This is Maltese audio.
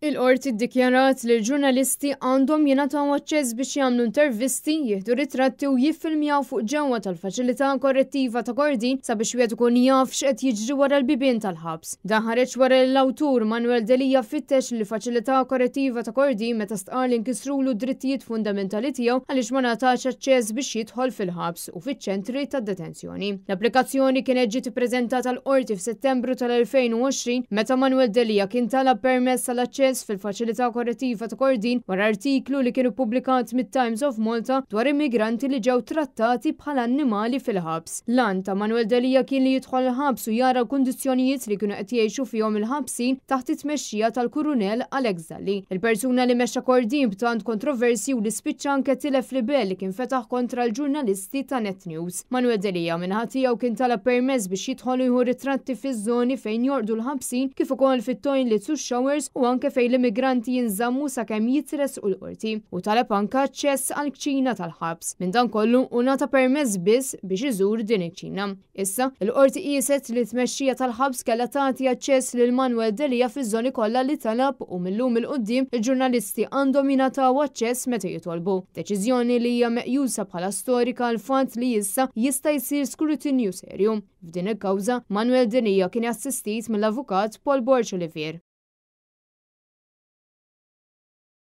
Il-Qorti ddikjarat li l-ġurnalisti għandhom jingħataw aċċess biex jagħmlu intervisti, jieħdu ritratti u jiffilmjaw fuq ġewwa tal-Faċilità Korrettiva ta' Kordin sabiex wieħed ikun jaf x'qed jiġri wara l-bibien tal-ħabs. Dan ħareġ wara li l-awtur Manuel Delia fittex lill-Faċilità Korrettiva ta' Kordin meta stqarr li nkisrulu d-drittijiet fundamentali tiegħu għaliex ma ngħatax aċċess biex jidħol fil-ħabs u fiċ-ċentri ta' detenzjoni. L-applikazzjoni kienet ġiet ippreżentata l-Qorti f'Settembru tal-2020 meta Manuel Delia kien talab permess għal aċċess fil-Faċilità Korrettiva ta' Kordin wara artiklu li kien ippubblikat mit-Times of Malta dwar immigranti li ġew trattati bħala annimali fil-ħabs. L-għan ta' Manuel Delia kien li jidħol il-ħabs u jara l-kundizzjonijiet li kienu qed jgħixu fihom il-ħabsin taħt it-tmexxija tal-Kurunell Alex Dalli. Il-persuna li mexxa Kordin b'tant kontroversji u li spiċċa anke tilef libell li kien fetaħ kontra l-ġurnalisti ta' Net News. Manuel Delia min-naħa tiegħu kien talab permess biex jidħol u jieħu ritratti fiż-żoni fejn jorqdu l-ħabsin kif ukoll fit-toilets u x-showers u anke fejn l-immigranti jinżammu sakemm jitressqu l-Qorti. Hu talab anke aċċess għall-kċina tal-ħabs. Minn dan kollu hu ngħata permess biss biex iżur din il-kċina. Issa, il-Qorti qieset li t-tmexxija tal-ħabs kellha tagħti aċċess lil Manuel Delia fiż-żoni kollha li talab u mil-lum 'il quddiem il-ġurnalisti għandhom jingħataw aċċess meta jitolbu. Deċiżjoni li hija meqjusa bħala storika għall-fatt li issa jista' jsir skrutinju serju. F'din il-kawża, Manuel Delia kien assistit mill-Avukat Paul Borg Olivier.